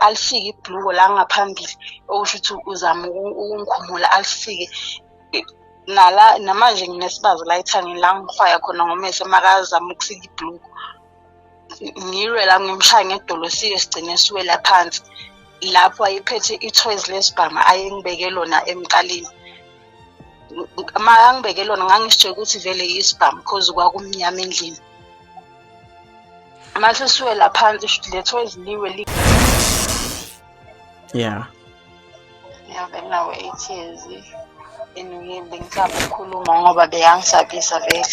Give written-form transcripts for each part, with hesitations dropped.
Alisike ibhuluko la ngaphambili, okusho ukuthi uzama ukungikhumula alisike. Nala namanje nginesibazi la ethangeni la ngihwaya khona ngomese makazama ukusika ibhuluko. Ngilwe la ngimshaya ngedolo siye sigcine siwela phansi. Lapho ayephethe ithoyizi lesibhamu ayengibeke lona emqaleni. Uma angibeke lona ngangisitshela ukuthi vele isibhamu cause kwakumnyama endlini. Mase siwela phansi shuthi le toys liwe li Yeah. Yeah, benginawo 8 years and bengisaba ukukhuluma ngoba beyangisabisa vele.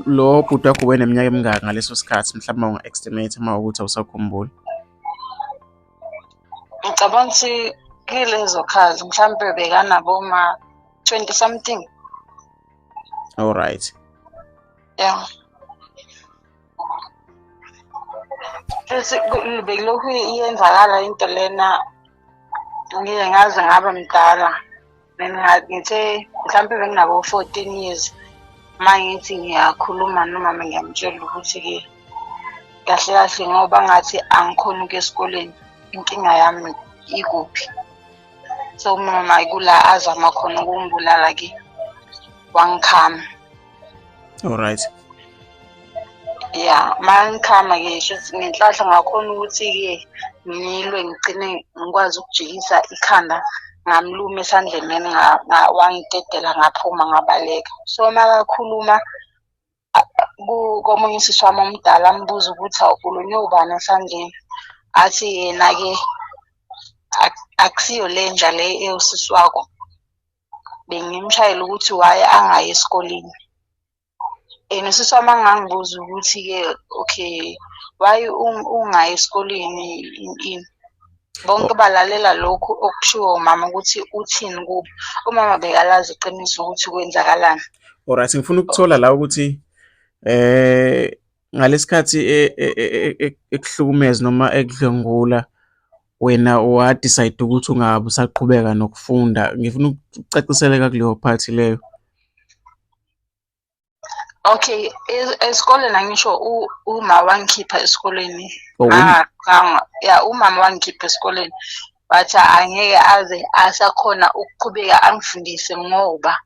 Lo bhuti wakho ubeneminyaka emingaki ngaleso sikhathi, mhlawumbe unga-estimate uma ukuthi awusakhumbuli? Ngicabanga ukuthi kilezo khazi mhlampe bekanabo ma 20 something. All right. Yeah. Futhi bekulokhu iyenzakala into lena ngiye ngaze ngaba mdala. Then ngithe mhlampe benginabo 14 years uma ngithi ngiyakhuluma nomama ngiyamtshela ukuthi-ke kahle kahle ngoba ngathi angikhoni ukuya esikoleni, inkinga yami ikuphi. So umama kula azama khona ukungibulala-ke, wangikhama. All right. Ya, mangikhama-ke shuthi ngenhlahla ngakhona ukuthi-ke ngilwe ngigcine ngikwazi ukujikisa ikhanda ngamluma esandleni then wangidedela ngaphuma ngabaleka. So makakhuluma komunye usisi wami omdala ambuza ukuthi hawu ulunywe ubani esandleni, athi yena-ke akusiyo le nja le ewusisi wakho. Bengimshayela ukuthi why angayi esikoleni. And usisi wami angangibuza ukuthi-ke okay why ungayi esikoleni ini ini. Bonke balalela lokhu okushiwo umama ukuthi uthini kubo. Umama bekalazi iqiniso ukuthi kwenzakalani. Alright, ngifuna ukuthola la ukuthi ngalesikhathi ekuhlukumeza noma ekudlwengula wena wa-decide ukuthi ungabe usaqhubeka nokufunda. Ngifuna ukucaciseleka kuleyo part leyo. Okay, esikoleni angisho uma wangikhipha esikoleni. Oh, Ya, umama wangikhipha esikoleni. Wathi angeke aze asakhona ukuqhubeka angifundise ngoba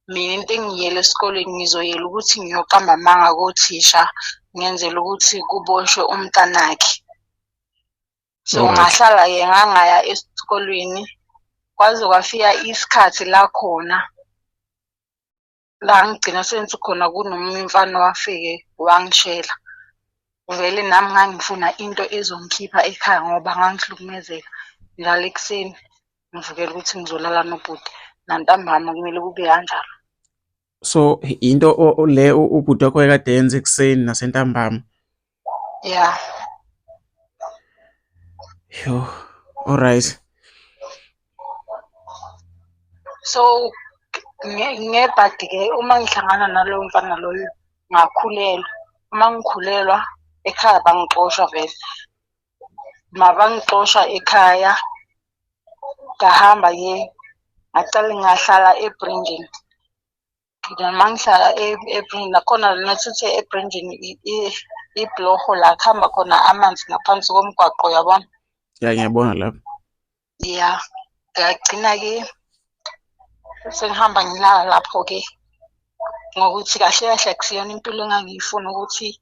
mina into engiyele esikoleni ngizoyela ukuthi ngiyoqamba amanga kothisha ngenzela ukuthi kuboshwe umntanakhe. So ngahlala-ke ngangaya esikolweni kwaze kwafika isikhathi la khona la ngigcina sengithi khona kunomunye umfana owafike wangishela. Vele nami ngangifuna into ezongikhipha ekhaya ngoba ngangihlukumezeka njalo ekuseni ngivukela ukuthi ngizolala nobhuti nantambama kumele kube kanjalo. So into le ubhuti wakho ekade yenza ekuseni nasentambama? Yeah. Yo, alright. So ngebhadi-ke uma ngihlangana nalowo mfana loyo ngakhulelwa. Uma ngikhulelwa ekhaya bangixosha vele. Mabangixosha ekhaya ngahamba-ke ngacale ngahlala eBrendon. Then uma ngihlala eBrendon nakhona nathuthe eBrendon ibhuloho la kuhamba khona amanzi ngaphansi komgwaqo, uyabona? Ya, ngiyabona lapho. Ya, ngagcina-ke sengihamba ngilala lapho-ke ngokuthi kahle kahle akusiyona impilo engangiyifuna ukuthi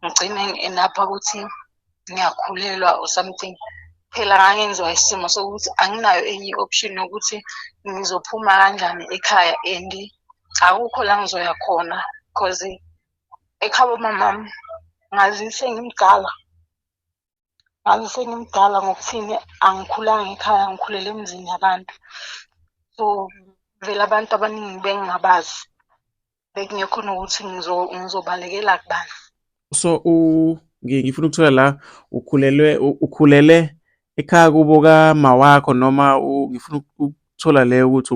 ngigcine ngi-end-up ukuthi ngiyakhulelwa or something. Phela ngangenziwa isimo sokuthi anginayo enye i-option yokuthi ngizophuma kanjani ekhaya and akukho la ngizoya khona cause ekhabo mamami ngazi sengimdala. Ngabe sengimdala ngokuthini, angikhulanga ekhaya, ngikhulele emzini yabantu. So vele abantu abaningi bengingabazi. Bekungekho nokuthi ngizobalekela kubani. So ngifuna ukuthola la ukhulelwe ukhulele ekhaya kubo kama wakho noma ngifuna ukuthola le ukuthi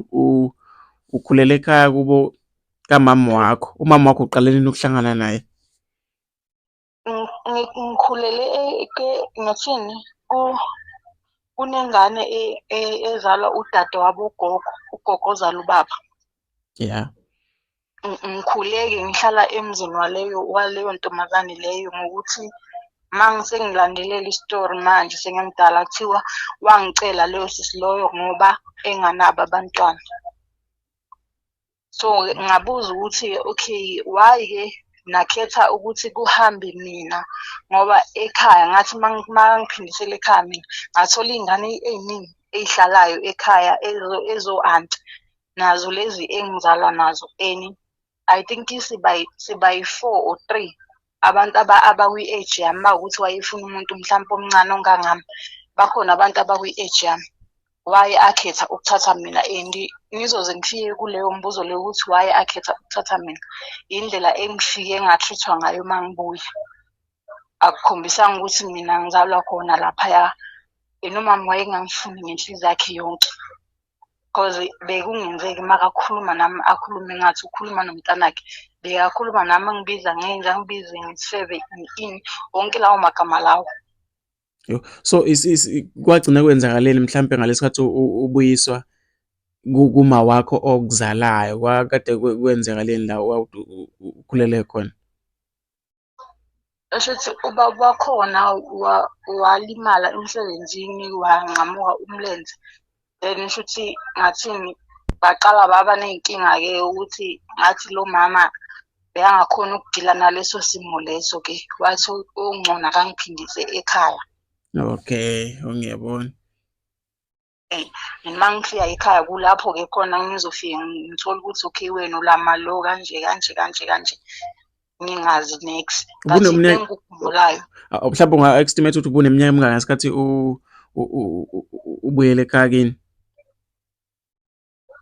ukhulele ekhaya kubo kamama wakho. Umama wakho uqale nini ukuhlangana naye? Ngikhulele ngathini, kunengane ezalwa udade wabo ugogo, ugogo ozala ubaba. Ngikhule-ke ngihlala emzini waleyo ntombazane leyo ngokuthi Uma sengilandelela isitori manje sengimdala kuthiwa wangicela loyo sisi loyo ngoba enganabo abantwana. So ngabuza ukuthi-ke okay, why-ke nakhetha ukuthi kuhambe mina ngoba ekhaya ngathi uma ngiphindisela ekhaya mina ngathola iy'ngane ey'ningi ey'hlalayo ekhaya ezo-anti nazo lezi engizalwa nazo and I think sibayi-four or three abantu abakwi-age yami uma kuwukuthi wayefuna umuntu mhlampe omncane ongangami, bakhona abantu abakwi-age yami. Why akhetha ukuthatha mina and ngizoze ngifike kuleyo mbuzo leyo ukuthi why akhetha ukuthatha mina, indlela engifike nga-treat-wa ngayo uma ngibuya. Akukhombisanga ukuthi mina ngizalwa khona laphaya and umama wayengangifuni ngenhliziyo yakhe yonke. Cause bekungenzeki uma kakhuluma nami akhulume ngathi ukhuluma nomntanakhe. Bekakhuluma nami angibiza ngenja, angibize ngesifebe, ini, wonke lawo magama lawo. Yo, so kwagcina kwenzakaleni mhlampe ngalesi khathi ubuyiswa kuma wakho okuzalayo, kwakade kwenzakaleni la ukhulele khona? Eshuthi ubaba wakhona walimala emsebenzini wanqamuka umlenze. Then shuthi ngathini, baqala baba ney'nkinga-ke ukuthi ngathi lo mama bekangakhoni ukudila naleso simo leso-ke, wathi okungcono akangiphindise ekhaya. Okay, ngiyabona. And uma ngifika ekhaya kulapho-ke khona ngizofike ngithole ukuthi okay wena ulama lo kanje kanje kanje kanje, ngingazi next. But engikukhumbulayo. Mhlawumbe unga-estimate ukuthi ubuneminyaka emingaki ngesikhathi ubuyele ekhaya kini?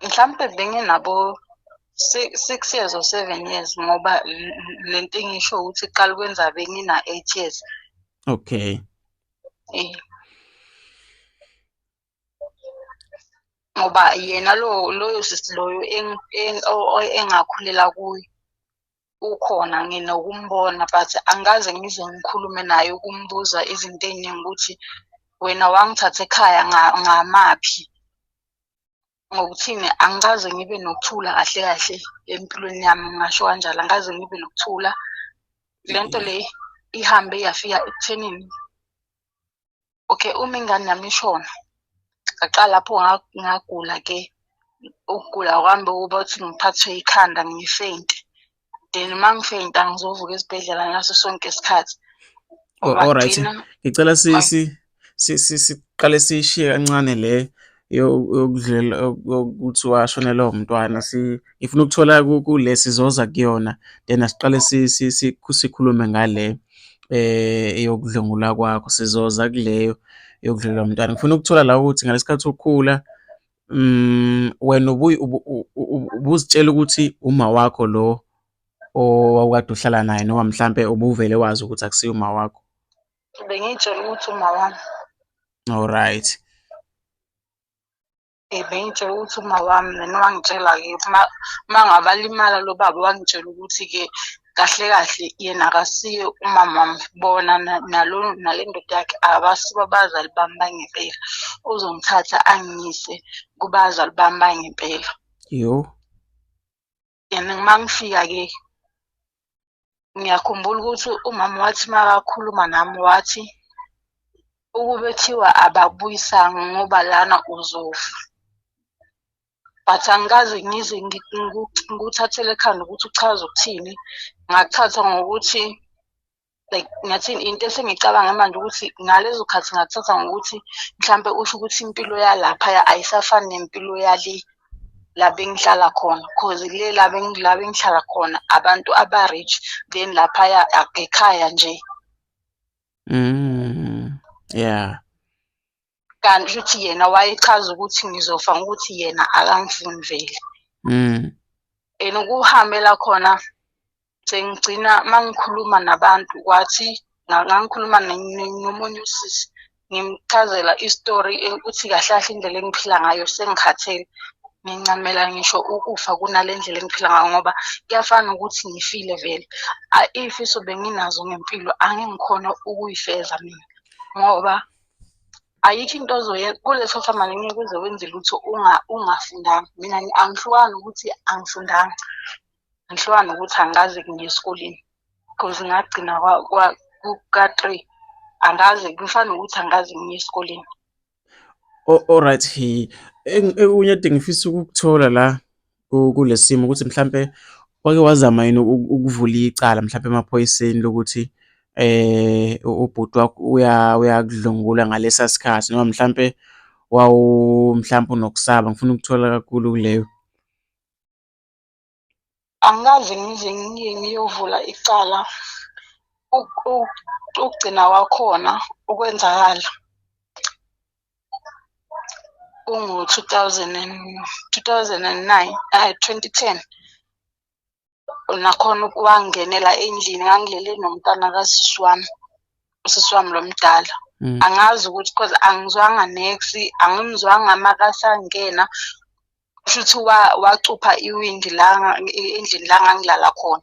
Mhlampe benginabo 6 years or 7 years ngoba le nto engisho ukuthi iqala ukwenza bengina-8 years. Okay. Eh. Ngoba yena lo loyo sisi loyo engakhulela kuye ukhona nginokumbona but angikaze ngize ngikhulume naye ukumbuza izinto ey'ningi ukuthi wena wangithatha ekhaya ngamaphi. Ngokuthini angikaze ngibe nokuthula kahle kahle empilweni yami ngingasho kanjalo, angikaze ngibe nokuthula. Le nto le ihambe yafika ekuthenini, okay uma ingane yami ishona, ngaqala lapho ngagula-ke. Ukugula kwami bekuba ukuthi ngiphathwe ikhanda ngifeyinte. Then uma ngifeyinta ngizovuka esibhedlela ngaso sonke isikhathi. Oh, alright. Ngicela siqale siyishiye kancane le yokudlela yokuthi washonelwa umntwana. Ngifuna ukuthola kule sizoza kuyona then asiqale sikhulume ngale yokudlwengulwa kwakho, sizoza kuleyo yokudlwengulwa umntwana. Ngifuna ukuthola la ukuthi ngalesi khathi ukhula wena ubuzitshela ukuthi uma wakho lo owawukade uhlala naye noma mhlampe ubuvele wazi ukuthi akusiye uma wakho? Bengiy'tshela ukuthi uma wami. Alright. Bengiy'tshela ukuthi uma wami then wangitshela-ke uma uma ngabe alimala lo baba wangitshela ukuthi-ke kahle kahle yena akasiye umama wami, bona nalo nale ndoda yakhe abasibo abazali bami bangempela. Uzongithatha angiyise kubazali bami bangempela. Yo. And uma ngifika-ke ngiyakhumbula ukuthi umama wathi makakhuluma nami wathi ukube kuthiwa abakubuyisanga ngoba lana uzofa. But angikaze ngize ngikuthathele ekhanda ukuthi uchaza ukuthini. Ngakuthatha ngokuthi like ngathini into esengicabanga manje ukuthi ngalezo khathi ngakuthatha ngokuthi mhlampe usho ukuthi impilo yalaphaya ayisafani nempilo yale la bengihlala khona cause le la la bengihlala khona abantu aba-rich then laphaya ekhaya nje. Yeah. Kanti futhi yena wayechaza ukuthi ngizofa ngokuthi yena akangifuni vele. And ukuhambela khona sengigcina uma ngikhuluma nabantu kwathi ngangikhuluma nomunye usisi ngimchazela isitori ukuthi kahle kahle indlela engiphila ngayo sengikhathele. Ngincamela ngisho ukufa kunale ndlela engiphila ngayo ngoba kuyafana nokuthi ngifile vele. Iy'fiso benginazo ngempilo angeke ngikhone ukuy'feza mina ngoba ayikho into ozoyenza kuleso sikhathi manje ngeke uze wenze lutho ungafundanga. Mina angihlukani nokuthi angifundanga, ngihlukana nokuthi angikaze ngiye esikoleni cause ngagcina ka-three. Angaze kufana nokuthi angikaze ngiye esikoleni. Alright, okunye ade ngifisa ukukuthola la kule simo ukuthi mhlampe wake wazama yini ukuvula icala mhlampe emaphoyiseni lokuthi ubhuti wakho uyakudlwengula ngalesa sikhathi noma mhlampe wawu mhlampe unokusaba? Ngifuna ukuthola kakhulu kuleyo. Angikaze ngize ngiye ngiyovula icala. Ukugcina kwakhona ukwenzakala kungo-two thousand and, two thousand and nine, 2010. Nakhona wangingenela endlini, ngangilele nomntwana kasisi wami, usisi wami lo mdala. Angazi ukuthi cause angizwanga nex, angimzwanga makasangena. Kushuthi wacupha iwindi la endlini la ngangilala khona.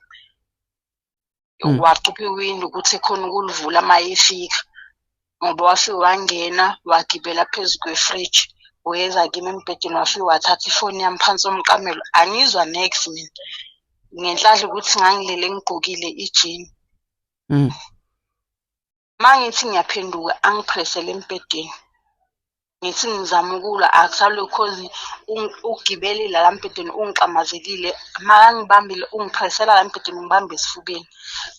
Wacupha iwindi ukuthi ekhona ukulivula uma efika. Ngoba wafike wangena wagibela phezu kwefriji weza kimi embhedeni wafike wathatha ifoni yami phansi komqamelo. Angizwa nex mina. Ngenhlanhla ukuthi ngangilele ngigqokile ijini. Uma ngithi ngiyaphenduka angiphresele embhedeni. Ngithi ngizama ukulwa akusalwi cause ugibele la embhedeni ungixamazelile. Makangibambile ungiphresela la embhedeni ungibamba esifubeni.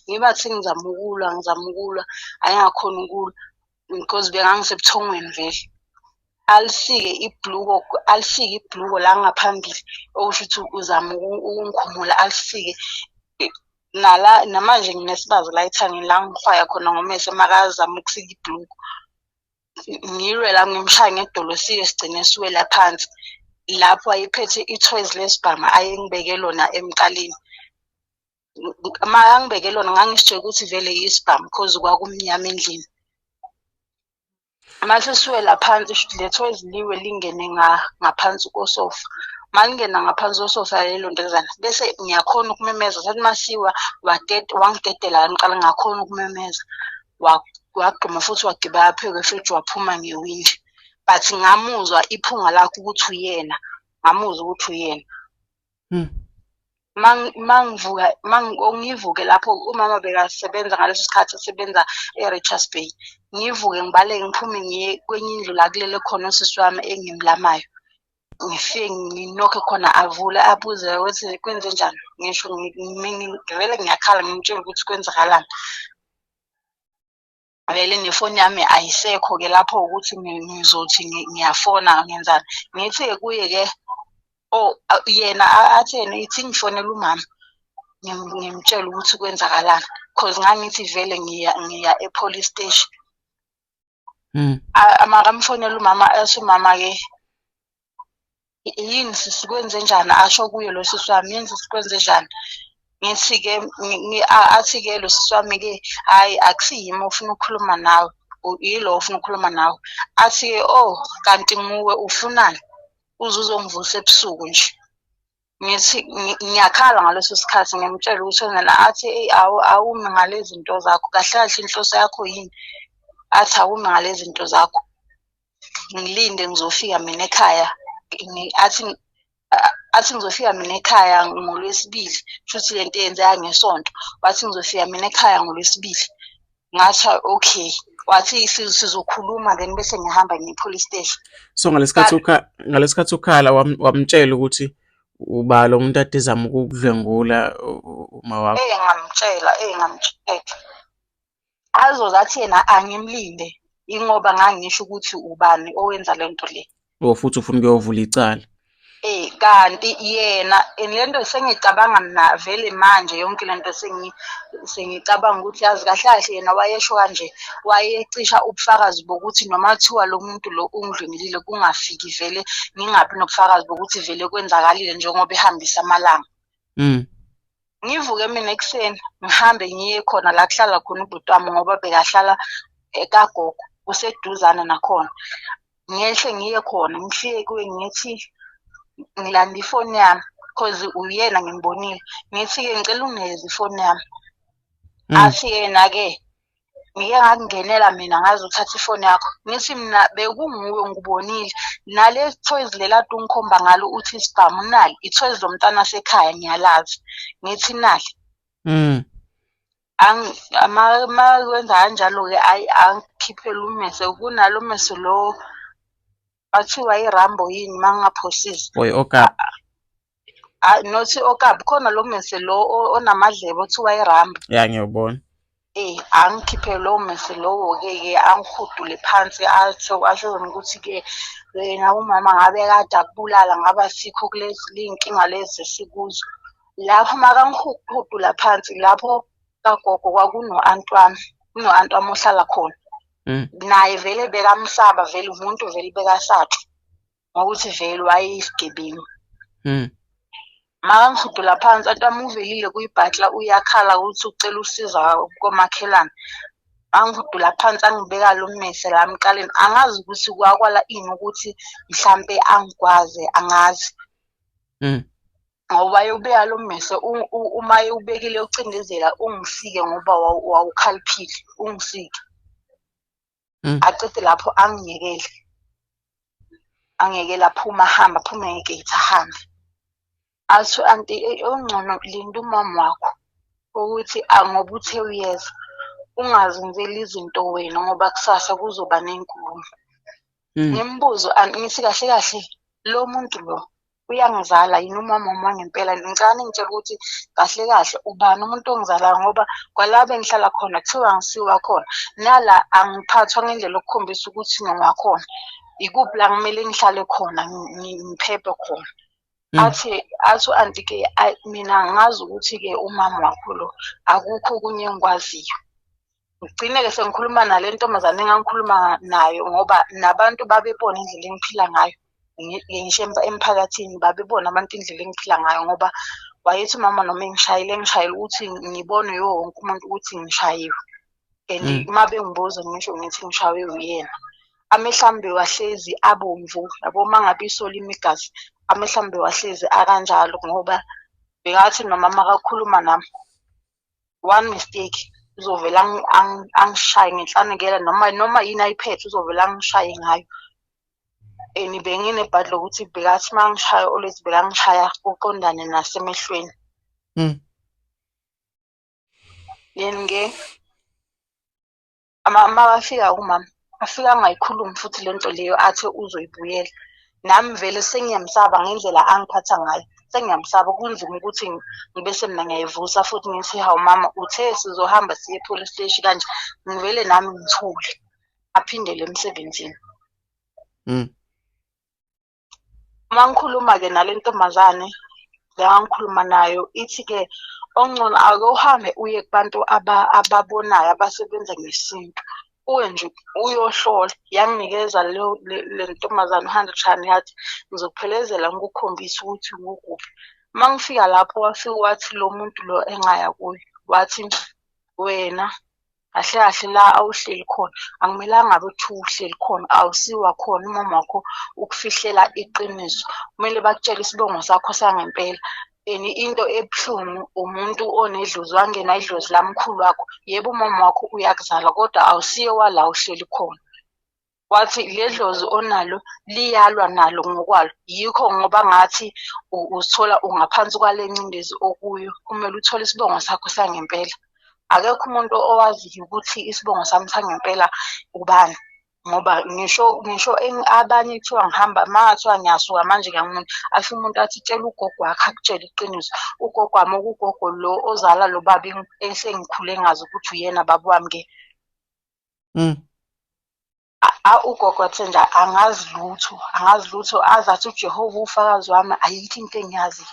Ngibathi ngizama ukulwa ngizama ukulwa angingakhoni ukulwa because bengangisebuthongweni vele. Alisike ibhuluko, alisike ibhuluko la ngaphambili okusho ukuthi uzama ukungikhumula alisike. Nala namanje nginesibazi la ethangeni la ngihwaya khona ngomese makazama ukusika ibhuluko. Ngilwe la ngimshaya ngedolo siye sigcine siwela phansi. Lapho wayephethe ithoyizi lesibhamu ayengibeke lona emqaleni. Makangibeke lona ngangisitshela ukuthi vele isibhamu cause kwakumnyama endlini. Mase siwela phansi shuthi le thoyizi liwe lingene ngaphansi kosofa. Malingena ngaphansi kosofa lelo ntozana bese ngiyakhona ukumemeza sathi masiwa wangidedela ngiqala ngakhona ukumemeza. Wagquma futhi wagibela phezu kwefriji waphuma ngewindi. But ngamuzwa iphunga lakhe ukuthi uyena, ngamuzwa ukuthi uyena. Mangivuka ngivuke lapho umama bekasebenza ngaleso sikhathi esebenza e-Richards Bay. Ngivuke ngibaleke ngiphume ngiye kwenye indlu la kulele khona usisi wami engimlamayo. Ngifike nginokhe khona avule abuze ukuthi kwenzenjani. Ngisho ngivele ngiyakhala ngimtshele ukuthi kwenzakalani. Vele nefoni yami ayisekho-ke lapho ukuthi ngizothi ngiyafona ngenzani. Ngithi-ke kuye-ke oh yena athi yena ithi ngifonele umama ngimtshele ukuthi kwenzakalani cause ngangithi vele ngiya ngiya e-police station. Makamfonela umama athi umama-ke yini sisi kwenzenjani asho kuye lo sisi wami yini sisi kwenzenjani. Ngithi-ke athi-ke lo sisi wami-ke hhayi akusiyimi ofuna ukukhuluma nawe yilo ofuna ukukhuluma nawe. Athi-ke oh kanti nguwe ufunani uze uzongivusa ebusuku nje. Ngithi ngiyakhala ngaleso sikhathi ngimtshela ukuthi wena athi eyi awumi ngale zinto zakho kahle kahle inhloso yakho yini. Athi awumi ngale zinto zakho ngilinde ngizofika mina ekhaya athi athi ngizofika mina ekhaya ngoLwesibili kushuthi le nto eyenzeka ngeSonto. Wathi ngizofika mina ekhaya ngoLwesibili. Ngathi okay, wathi sizokhuluma then bese ngihamba ngiye e-police station. So ngalesikhathi ukhala wamtshela ukuthi uba lo muntu ade ezama ukukudlwengula uma wakho? Ngamtshela, ngamtshela. Azoze athi yena angimlinde ingoba ngangisho ukuthi ubani owenza le nto le. Oh futhi ufuna ukuyovula icala. Kanti yena le nto sengicabanga mina vele manje yonke le nto sengicabanga ukuthi yazi kahle kahle yena wayesho kanje wayecisha ubufakazi bokuthi noma kuthiwa lo muntu lo ungidlwengulile kungafiki vele ngingabi nobufakazi bokuthi vele kwenzakalile njengoba ehambisa amalanga. Ngivuke mina ekuseni ngihambe ngiye khona la kuhlala khona ubhuti wami ngoba bekahlala kagogo kuseduzane nakhona. Ngehle ngiye khona ngifike kuye ngithi ngilanda ifoni yami cause uyena ngimbonile. Ngithi-ke ngicela unginikeze ifoni yami. Athi yena-ke ngike ngakungenela mina ngazothatha ifoni yakho. Ngithi mina bekunguwe ngikubonile nale thoyizi lela kade ungikhomba ngalo uthi isibhamu nali ithoyizi lomntwana wasekhaya ngiyalazi. Ngithi nali. Makwenza kanjalo-ke hhayi Angikhiphele ummese, kunalo mmese lo bathiwa i-Rambo yini uma ngingaphosisi. Or i-okapi? Not i-okapi, khona lo mmese lo onamadlebe othiwa i-Rambo. Ya, ngiyawubona. Angikhiphele lowo mmese lowo-ke ke angihudule phansi athi asho ukuthi-ke wena umama ngabe kade akubulala ngabe asikho kulezi iy'nkinga lezi esikuzo. Lapho makangihudula phansi lapho kagogo kwakuno-anti wami, kuno-anti wami ohlala khona. Naye vele bekamsaba vele umuntu vele bekasatshwa ngokuthi vele wayeyisigebengu. Makangihudula phansi anti wami uvelile kuyibhatla uyakhala ukuthi ucela usizo komakhelwane. Angihudula phansi angibeka lo mmese la emqaleni. Angazi ukuthi kwakwala ini ukuthi mhlampe angigwaze angazi. Ngoba wayewubeka lo mmese uma ewubekile ucindezela ungisike ngoba wawukhaliphile ungisike. Aqede lapho angiyekele. Angiyekele aphume ahambe aphume ngegate ahambe. Athi anti okungcono linda umama wakho ukuthi ngoba uthe uyeza ungazenzeli izinto wena ngoba kusasa kuzoba ney'nkulumo. Ngimbuzo ngithi kahle kahle lo muntu lo uyangizala yini umama wami wangempela? Ngicela ningitshele ukuthi kahle kahle ubani umuntu ongizalayo ngoba kwala bengihlala khona kuthiwa angisiwo wakhona, nala angiphathwa ngendlela okukhombisa ukuthi ngingowakhona. Ikuphi la kumele ngihlale khona ngiphephe khona? Athi u-anti-ke mina angazi ukuthi-ke umama wakho lo akukho okunye engikwaziyo. Ngigcine-ke sengikhuluma nale ntombazane engangikhuluma nayo ngoba nabantu babebona indlela engiphila ngayo. Ngisho emphakathini babebona abantu indlela engiphila ngayo ngoba wayethi umama noma engishayile engishayela ukuthi ngibone yiwo wonke umuntu ukuthi ngishayiwe. And uma bengibuza ngisho ngithi ngishaywe uyena. Amehlo ami bewahlezi abomvu, yabo uma ngabe iso limi igazi, amehlo ami bewahlezi akanjalo ngoba bekathi noma makakhuluma nami one mistake uzovele angishaye ngenhlanekela noma yini ayiphethe uzovele angishaye ngayo. And benginebhadi lokuthi bekathi uma ngishaya always bekangishaya kuqondane nasemehlweni. Then-ke makafika umama afike angayikhulumi futhi le nto leyo athi uzoyibuyela. Nami vele sengiyamsaba ngendlela angiphatha ngayo, sengiyamsaba kunzima ukuthi ngibese mina ngiyayivusa futhi ngithi hawu mama uthe sizohamba siye e-police steshi kanje, ngivele nami ngithule aphindele emsebenzini. Uma ngikhuluma-ke nale ntombazane le engangikhuluma nayo ithi-ke okungcono ake uhambe uye kubantu ababonayo abasebenza ngesintu uye nje uyohlola. Yanginikeza le ntombazane u-hundred rand yathi ngizokuphelezela ngikukhombise ukuthi kukuphi. Uma ngifika lapho wafike wathi lo muntu lo engaya kuye wathi wena kahle kahle la awuhleli khona akumelanga ngabe kuthiwa uhleli khona, awusiwa khona, umama wakho ukufihlela iqiniso. Kumele bakutshele isibongo sakho sangempela. And into ebuhlungu umuntu onedlozi wangena idlozi lamkhulu wakho. Yebo, umama wakho uyakuzala kodwa awusiye wala uhleli khona. Wathi le dlozi onalo liyalwa nalo ngokwalo, yikho ngoba ngathi uzithola ungaphansi kwale ngcindezi okuyo, kumele uthole isibongo sakho sangempela. Akekho umuntu owaziyo ukuthi isibongo sami sangempela ubani ngoba ngisho abanye kuthiwa ngihamba uma ngathiwa ngiyasuka manje ngiyamuntu asho umuntu athi tshela ugogo wakho akutshele iqiniso. Ugogo wami okugogo lo ozala lo baba esengikhule ngazi ukuthi uyena baba wami-ke. Ugogo wathi nje angazi lutho, angazi lutho aze athi uJehova uwufakazi wami ayikho into engiyaziyo.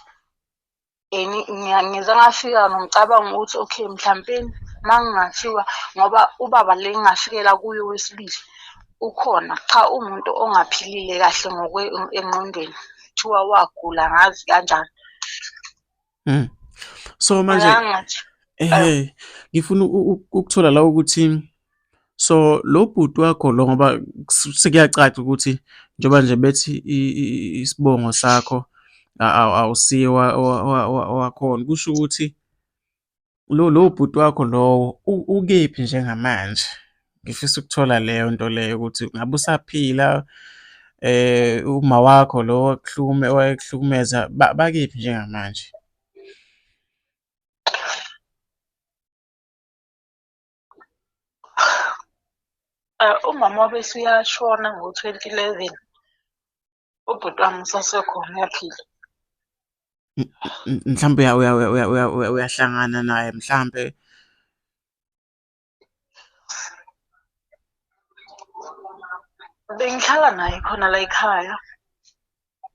And ngize ngafika nomcabango ukuthi okay mhlampeni uma kungathiwa ngoba ubaba le engingafikela kuye wesibili ukhona, cha uwumuntu ongaphilile kahle engqondweni, kuthiwa wagula angazi kanjani. So manje ehe ngifuna ukuthola la ukuthi so lo bhuti wakho lo ngoba sekuyacaca ukuthi njengoba nje bethi isibongo sakho awusiye wakhona kusho ukuthi lo bhuti wakho lowo ukephi njengamanje? Ngifisa ukuthola leyo nto leyo ukuthi ngabe usaphila uma wakho lo owayekuhlukumeza bakephi njengamanje? Umama wabe eseyashona ngo-2011. Ubhuti wami usasekhona uyaphila. Mhlampe uyahlangana naye mhlampe. Bengihlala naye khona layikhaya,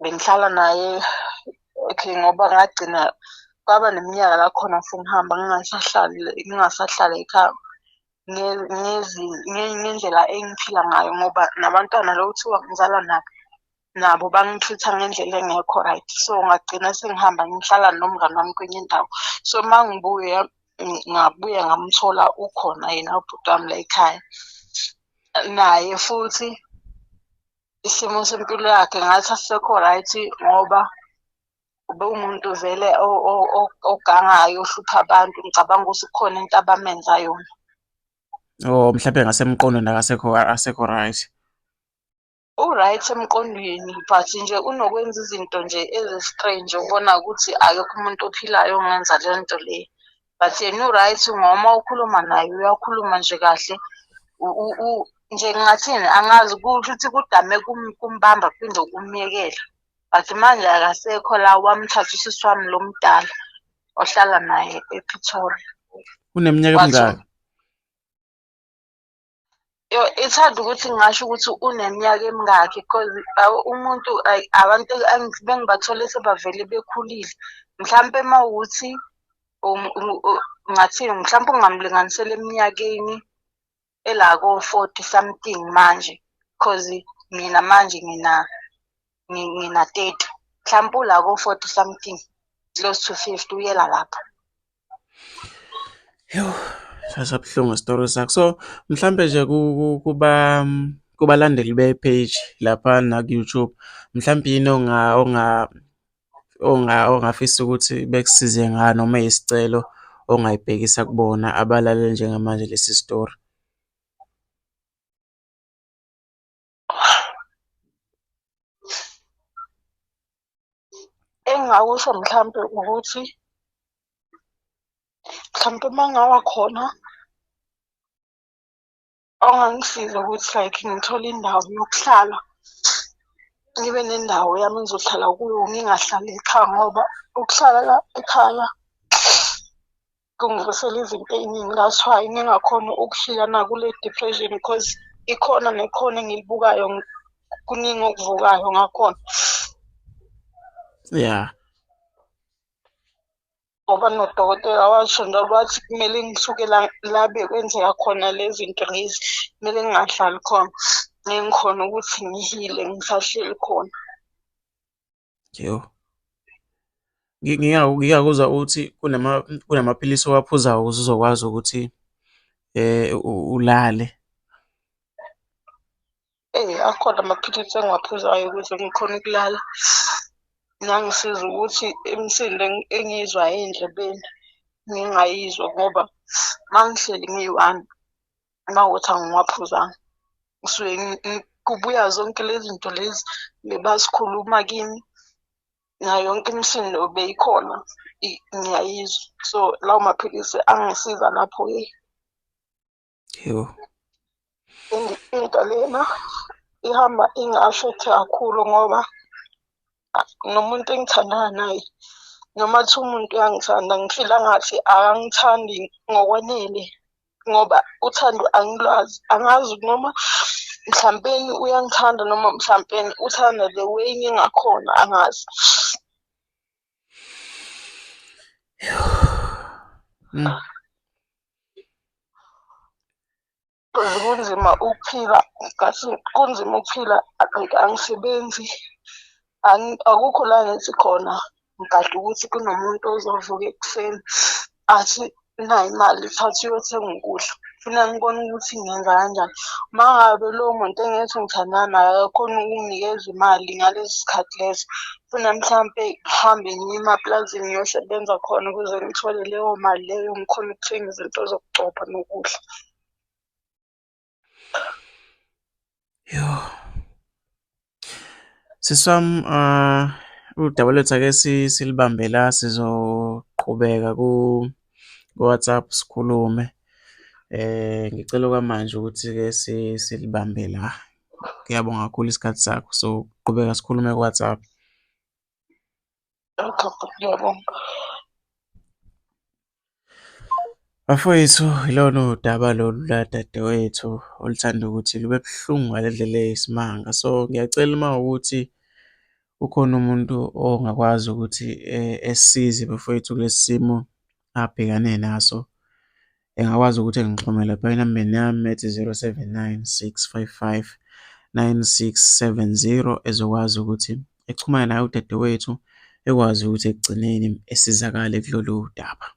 bengihlala naye okay ngoba ngagcina kwaba neminyaka la khona sengihamba ngingasahlali ngingasahlali ekhaya ngendlela engiphila ngayo ngoba nabantwana lo ekuthiwa ngizalwa nabo, nabo bangi-treat-a ngendlela engekho right. So, ngagcina sengihamba ngihlala nomngani wami kwenye indawo. So, uma ngibuya ngabuya ngamthola ukhona yena ubhuti wami layikhaya. Naye futhi isimo sempilo yakhe ngathi asisekho right ngoba ubewumuntu vele ogangayo ohlupha abantu. Ngicabanga ukuthi kukhona into abamenza yona. Oh, mhlampe ngasemqondweni akasekho akasekho right. U-right emqondweni but nje unokwenza izinto nje ezi-strange ubona ukuthi akekho umuntu ophilayo ongenza le nto le. But yena u-right ngoba ukhuluma naye uyakhuluma nje kahle nje ngingathini angazi kusho ukuthi kudame kumbamba kuphinde kumyekela. But manje akasekho la wamthatha usisi wami lo mdala ohlala naye ePretoria. Uneminyaka emingaki? Yo, it's hard ukuthi ngingasho ukuthi uneminyaka emingakhi because umuntu like abantu bengibathole sebavele bekhulile. Mhlampe uma wukuthi ngingathini mhlampe ungamlinganisela eminyakeni ela ko-forty something manje cause mina manje ngina-thirty, mhlampe ula ko-forty something close to 50 uyela lapho. Yoh, sasabuhlungu isitori sakho. So, mhlampe nje kuba kubalandeli be-page lapha naku-YouTube, mhlampe yini ongafisa ukuthi bekusize ngayo noma eyisicelo ongayibhekisa kubona abalalele njengamanje lesi sitori? Engingakusho mhlampe ukuthi mhlampe uma kungaba khona ongangisiza ukuthi like ngithole indawo yokuhlala, ngibe nendawo yami engizohlala kuyo ngingahlali ekhaya ngoba ukuhlala la ekhaya kungivusela izinto ey'ningi. That's why ngingakhoni ukufika nakule depression cause ikhona nekhona engilibukayo kuningi okuvukayo ngakhona. Yeah. Ngoba nodokotela washo njalo wathi kumele ngisuke la la bekwenzeka khona le zinto lezi, kumele ngingahlali khona. Ngeke ngikhone ukuthi ngihile ngisahleli khona. Yo. Ngingakuzwa uthi kunamaphilisi owaphuzayo ukuze uzokwazi ukuthi ulale. Eyi, akhona amaphilisi engiwaphuzayo ukuze ngikhone ukulala. Nangisiza ukuthi imisindo engiyizwayo ey'ndlebeni ngingayizwa ngoba uma ngihleli ngiyi-one, uma kuwukuthi angiwaphuzanga, ngisuke kubuya zonke le zinto lezi bebazikhuluma kimi, nayo yonke imisindo beyikhona ngiyayizwa. So, lawo maphilisi angisiza lapho-ke. Yebo. Into lena ihamba ingi-affect-e kakhulu ngoba nomuntu engithandana naye noma kuthiwa umuntu uyangithanda ngifila ngathi akangithandi ngokwanele ngoba uthando angilwazi. Angazi noma mhlampeni uyangithanda noma mhlampeni uthanda the way ngingakhona angazi. Kunzima ukuphila ngathi kunzima ukuphila like angisebenzi akukho la ngithi khona ngigade ukuthi kunomuntu ozovuka ekuseni athi nayi imali thatha uyothenga ukudla. Funa ngibone ukuthi ngenza kanjani. Uma ngabe lowo muntu engithi ngithandana naye akakhoni ukunginikeza imali ngaleso sikhathi leso, funa mhlampe ngihambe ngiye emapulazini ngiyosebenza khona ukuze ngithole leyo mali leyo ngikhone ukuthenga izinto zokugcoba nokudla. Yoh. Sisi wami, udaba lwethu ake silibambe la sizoqhubeka ku-WhatsApp sikhulume. Ngicela okwamanje ukuthi-ke silibambe la. Ngiyabonga kakhulu isikhathi sakho, soqhubeka sikhulume ku-WhatsApp. Okay, ngiyabonga. Bafowethu, ilona udaba lolu lukadadewethu oluthanda ukuthi lube buhlungu ngale ndlela eyisimanga. So, ngiyacela uma kuwukuthi ukhona umuntu ongakwazi ukuthi esisize bafowethu kulesi simo abhekane naso, engakwazi ukuthi engixhume lapha enambeni yami ethi 079 655 9670, ezokwazi ukuthi exhumane naye udadewethu, ekwazi ukuthi ekugcineni esizakale kulolu daba.